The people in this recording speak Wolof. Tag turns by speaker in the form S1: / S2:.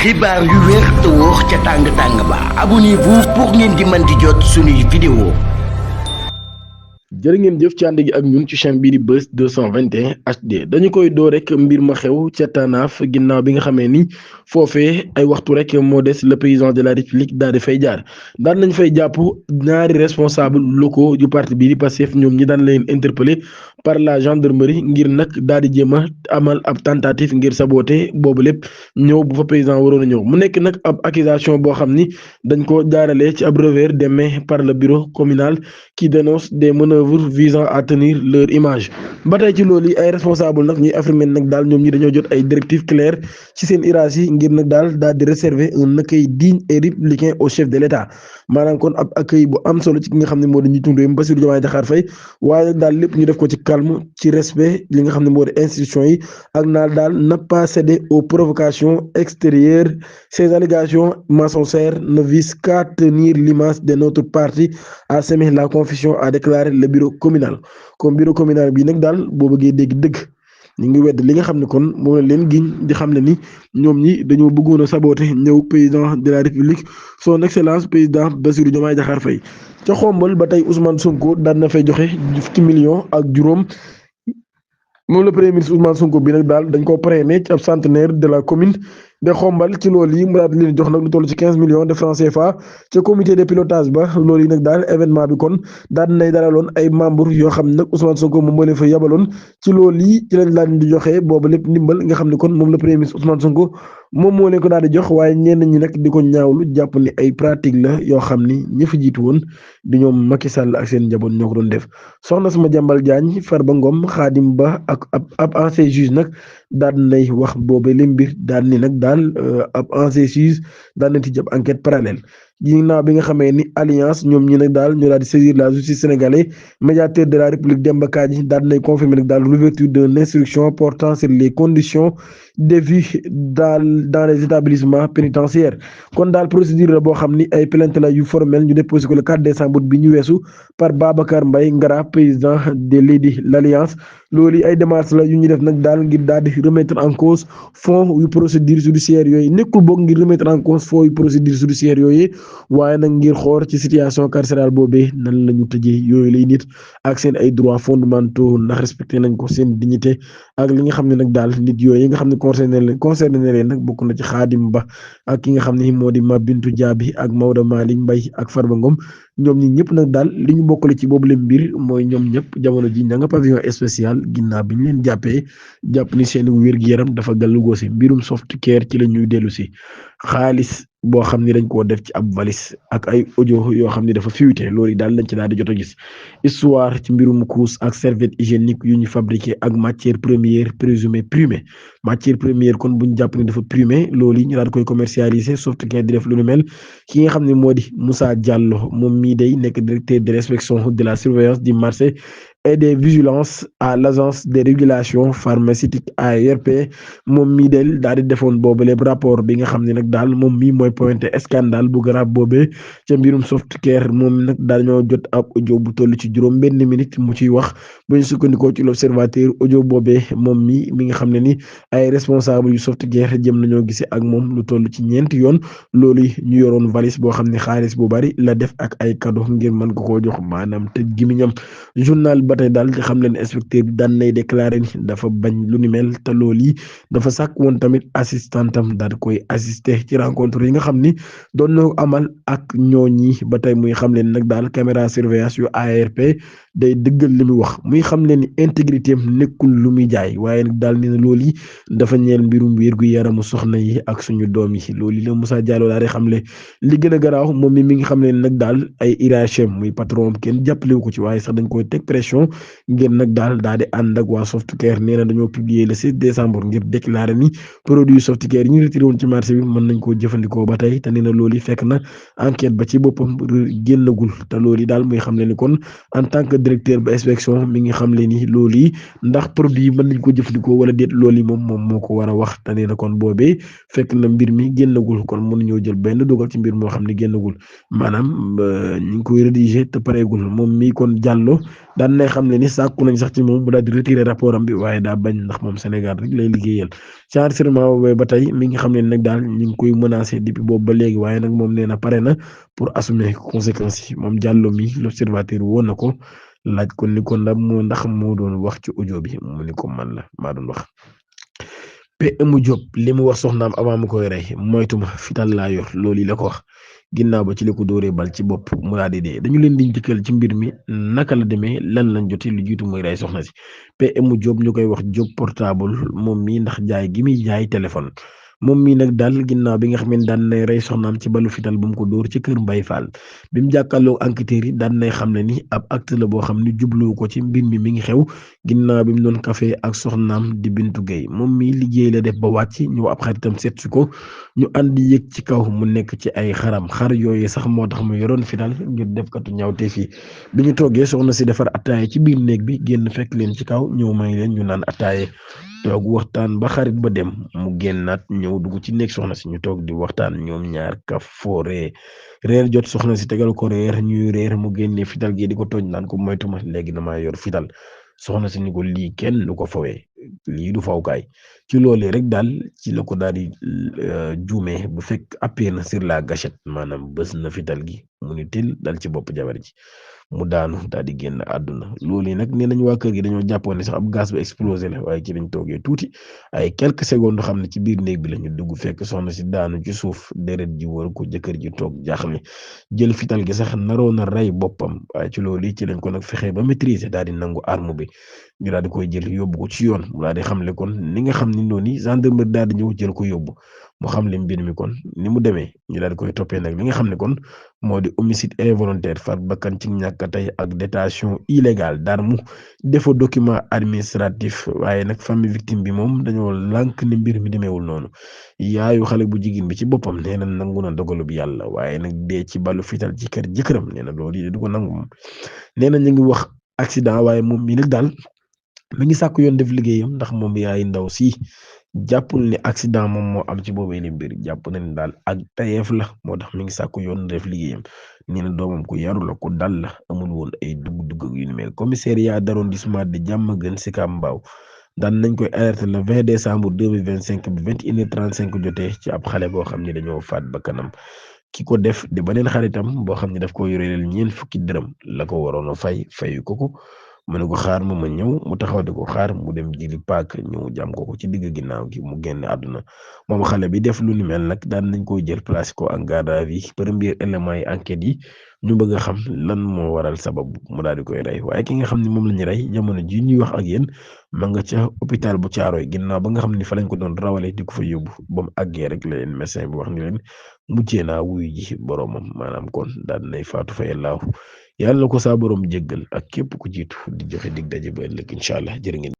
S1: xibaar yu wér te wóor ca tàng tàng ba abonnez-vous pour ngeen di mën di jot suñuy vidéo.
S2: jërë ngeen jëf ci ànd gi ak ñun ci chaîne bii di Buzz 221 HD dañu koy doo rek mbir ma xew ca Tanaff ginnaaw bi nga xamee ni foofee ay waxtu rek moo des le président de la république daal di fay jaar daan nañ fay jàpp ñaari responsable locaux du parti bii di Pastef ñoom ñi daan leen interpellé par la gendarmerie ngir nag daal di jéem a amal ab tentative ngir saboter boobu lépp ñëw bu fa président waroon a ñëw mu nekk nag ab accusation boo xam ni dañ ko jaarale ci ab revers de main par le bureau communal qui dénonce des manœuvres visant à tenir leur image ba tey ci loolu yi ay responsable nag ñuy affirmer nag daal ñoom ñi dañoo jot ay directives claires ci seen hiérarchie ngir nag daal di réserver un accueil digne et républicain au chef de l'État maanaam kon ab accueil bu am solo ci ki nga xam ne moo di njiitu réew mi Bassirou Diomaye Diakhar Faye waaye nag daal lépp ñu def ko ci calme ci respect li nga xam ne moo di institution yi ak naal daal ne pas céder aux provocations extérieures. Ces allégations mensongères ne visent qu'à tenir l'image de notre parti, à semer la confusion, a déclaré le bureau communal comme bureau communal bi nag daal boo bëggee dégg dëgg ñu ngi wedd li nga xam ne kon moom la leen giñ di xam ne ni ñoom ñi dañoo bëggoon a saboter ñëw président de la république son excellence président Bassirou Diomaye Diakhar Faye ca xombal ba tey Ousmane Sonko daan na fay joxe fukki millions ak juróom moom la premier ministre Ousmane Sonko bi nag daal dañ ko parrainé ci ab centenaire de la commune de xombal ci loolu yi mu daal di leen jox nag lu toll ci 15 millions de francs CFA ca comité de pilotage ba loolu yi nag daal événement bi kon daal nay dalaloon ay membres yoo xam ne nag Ousmane Sonko moom moo leen fa yabaloon ci loolu yi ci lañ daal di joxe boobu lépp ndimbal nga xam ne kon moom la premier ministre Ousmane Sonko moom moo leen ko daal di jox waaye ñenn ñi nag di ko ñaawlu jàpp ni ay pratique la yoo xam ni ñi fi jiitu woon di ñoom Macky Sall ak seen njaboot ñoo ko doon def soxna sama jàmbal Diagne Farba Ngom Khadim Ba ak ab ancien juge nag daal nay wax boobu li mbir daal ni nag daal ab ancien juge daal na ci jàpp enquête parallèle ginnaaw bi nga xamee ni alliance ñoom ñi nag daal ñoo daal di saisir la justice sénégalaise médiateur de la république Demba Kandji daal nay confirmer nag daal l'ouverture d'une instruction portant sur les conditions de vie dans les établissements pénitentiaires kon daal procédure la boo xam ni ay plainte la yu formel ñu déposé ko le 4 décembre bi ñu weesu par Babacar Mbaye Ngara président de l'alliance loolu ay démarches la yu ñu def nag daal ngir daal di remettre en cause fonds yu procédure judiciaire yooyu nekkul boog ngir remettre en cause fonds yu procédure judiciaire yooyu waaye nag ngir xool ci situation carcérale boobee nan la ñu tëjee yooyu lay nit ak seen ay droits fondamentaux ndax respecté nañ ko seen dignité ak li nga xam ne nag daal nit yooyu nga xam ne concerné leen nag bokk na ci Khadim Ba ak ki nga xam ne moo di Mame Bintou Diaby ak Maodo Malick Mbaye ak Farba Ngom ñoom ñi ñëpp nag daal li ñu bokkale ci boobu leen mbir mooy ñoom ñëpp jamono ji ña nga pavillon spécial ginnaaw bi ñu leen jàpp ni seen wér-gu-yaram dafa gàllu goosi mbirum soft care ci la ñuy dellu si xaalis boo xam ni dañ koo def ci ab valise ak ay audio yoo xam ni dafa fuité loolu daal lañ ci daal di jot a gis histoire ci mbirum couche ak serviette hygiénique yu ñu fabriqué ak matière première présumée primée matière première kon bu ñu jàpp ni dafa primé loolu yi ñu daal koy commercialiser soft care di def lu nu mel ki nga xam ne moo di Moussa Diallo moom mii day nekk directeur de l'inspection de la surveillance du marché et des vigilances à l'agence de régulation pharmaceutique ARP moom mii del daal di defoon boobu lépp rapport bi nga xam ne nag daal moom mii mooy pointé scandale bu grave boobee ca mbirum soft care moom nag daal ñoo jot ab audio bu toll ci juróom benn minute mu ciy wax bu ñu sukkandikoo ci l'observateur audio boobee moom mi nga xam ne ni ay responsable yu soft care jëm nañoo gisee ak moom lu toll ci ñeenti yoon loolu ñu yoroon valise boo xam ne xaalis bu bari la def ak ay cadeau ngir mën ko koo jox maanaam tëj gimiñam journal ba tey daal di xam leen inspecteur bi daan nay déclaré ni dafa bañ lu ni mel te loolu yi dafa sàkk woon tamit assistantam daal koy assister ci rencontre yi nga xam ni doon na amal ak ñooñi ba tey muy xam leen nag daal caméra surveillance yu ARP day dëggal li muy wax muy xam leen ni intégrité am nekkul lu muy jaay waaye nag daal ni na loolu yi dafa ñeel mbirum wérgu yaramu soxna yi ak suñu doom yi loolu yi la Moussa Diallo daal di xam le li gën a garaaw moom mi ngi xam leen nag daal ay hiérarchie muy patron kenn jàppalewu ko ci waaye sax dañ koy teg pression ngir nag daal di ànd ak waa Softcare nee na dañoo publier le 6 décembre ngir déclarer ni produit Softcare yi ñu retiré woon ci marché bi mën nañ koo jëfandikoo ba tey te nee na loolu fekk na enquête ba ci boppam génnagul te loolu daal muy xam ne ni kon en tant que directeur ba inspection mi ngi xamle ni loolu yi ndax produit yi mën nañ ko jëfandikoo wala déet loolu yi moom moo ko war a wax te nee na kon boobee fekk na mbir mi génnagul kon mënuñoo jël benn dogal ci mbir moo xam ne génnagul maanaam ñu ngi koy rédiger te pareegul moom mii kon Diallo daan nay xam ne ni sàkku nañ sax ci moom mu daal di retirer rapport am bi waaye daa bañ ndax moom Sénégal rek lay liggéeyal ci enregistrement boobee ba tey mi ngi xam ne nag daal ñu ngi koy menacé depuis boobu ba léegi waaye nag moom nee na pare na pour assumer conséquences yi moom Diallo mi l'observateur woon na ko laaj ko ni ko ndax moo doon wax ci audio bi mu ni ko man la maa doon wax. PM Diop li mu wax soxnaam avant mu koy rey moytuma fital laa yor loolu yi la ko wax ginnaaw ba ci la ko dóoree bal ci bopp mu daal di dee dañu leen di njëkkal ci mbir mi naka la demee lan lañ jotee lu jiitu muy rey soxna si PM Diop ñu koy wax Diop portable moom mii ndax jaay gi muy jaay téléphone moom mii nag daal ginnaaw bi nga xam ne daan nay rey soxnaam ci balu fital bu mu ko dóor ci kër Mbay Fall bi mu jàkkaarloo enquêteurs yi daan nay xam ne ni ab acte la boo xam ne jubluwu ko ci mbir mi ngi xew ginnaaw bi mu doon café ak soxnaam di Bintu Gueye moom mii liggéey la def ba wàcc ñëw ab xaritam seet si ko ñu ànd yëg ci kaw mu nekk ci ay xar yooyu sax moo tax mu yoroon fital ngir def katu ñaawte fii bi ñu toogee soxna si defar attaaye ci biir néeg bi génn fekk leen ci kaw ñëw may leen ñu naan attaaye toog waxtaan ba xarit ba dem mu génnaat ñëw dugg ci néeg soxna si ñu toog di waxtaan ñoom ñaar ka fooree reer jot soxna si tegal ko reer ñuy reer mu génnee fital gi di ko tooñ naan ko moytuma léegi damaa yor fital soxna si ni ko lii kenn du ko fawee lii du fawkaay ci loolee rek daal ci la ko daal di juumee bu fekk appuyé na sur la gâchette maanaam bës na fital gi mu ni til dal ci bopp jabar ji mu daanu daal di génn àdduna loolu nag nee nañ waa kër gi dañoo jàppoon ne sax ab gaz ba explosé la waaye ci lañ toogee tuuti ay quelques secondes xam ne ci biir néeg bi la ñu dugg fekk soxna si daanu ci suuf deret ji wër ko jëkkër ji toog jaaxle jël fital gi sax naroon a rey boppam waaye ci loolu ci lañ ko nag fexe ba maîtriser daal di nangu arme bi ñu daal di koy jël yóbbu ko ci yoon mu daal di xamle kon ni nga xam ni noonu gendarmerie daal di ñëw jël ko yóbbu mu xam le mbir mi kon ni mu demee ñu daal di koy toppee nag li nga xam ne kon moo di homicide involontaire faat bakkan ci ñàkk tey ak détention illégale d'arme défaut document administratif waaye nag famille victime bi moom dañoo lànk ni mbir mi demeewul noonu yaayu xale bu jigéen bi ci boppam nee na nangu na dogalub yàlla waaye nag dee ci balu fital ci kër jëkkëram nee na loolu yi du ko nangu moom nee na ñu ngi wax accident waaye moom mi nag daal mi ngi sàkku yoon def liggéeyam ndax moom yaay ndaw si jàppul ne accident moom moo am ci boobee li mbir jàpp nañ daal ak tayeef la moo tax mi ngi sàkku yoon def liggéeyam nee na doomam ku yaru la ku dal la amul woon ay dugg-dugg yu ni mel commissariat d'arrondissement de Diamaguène Sicap Mbao daan nañ koy alerter le 20 décembre 2025 bi 21h35 jotee ci ab xale boo xam ne dañoo faat bakkanam ki ko def di beneen xaritam boo xam ne daf ko yoreel ñeent fukki dërëm la ko waroon a fayu ko mu ne ko xaar ma ñëw mu taxaw di ko xaar mu dem jili paak ñëw jam ko ci digg ginnaaw gi mu génn àdduna moom xale bi def lu ni mel nag daan nañ koy jël placé ko en garde à vue premier élément yi enquête yi ñu bëgg a xam lan moo waral sababu mu daal di koy rey waaye ki nga xam ne moom la ñu rey jamono ji ñuy wax ak yéen ma nga ca hôpital bu Caaroy ginnaaw ba nga xam ne fa lañ ko doon rawale di ko fa yóbbu ba mu àggee rek la leen médecin bi wax ni leen muccee naa wuyu ji boroomam maanaam kon daal nay faatu fa yàllaahu yàlla na ko saa boroom jéggal ak képp ku jiitu di joxe dig daje ba ëllëg incha allah jërë ngeen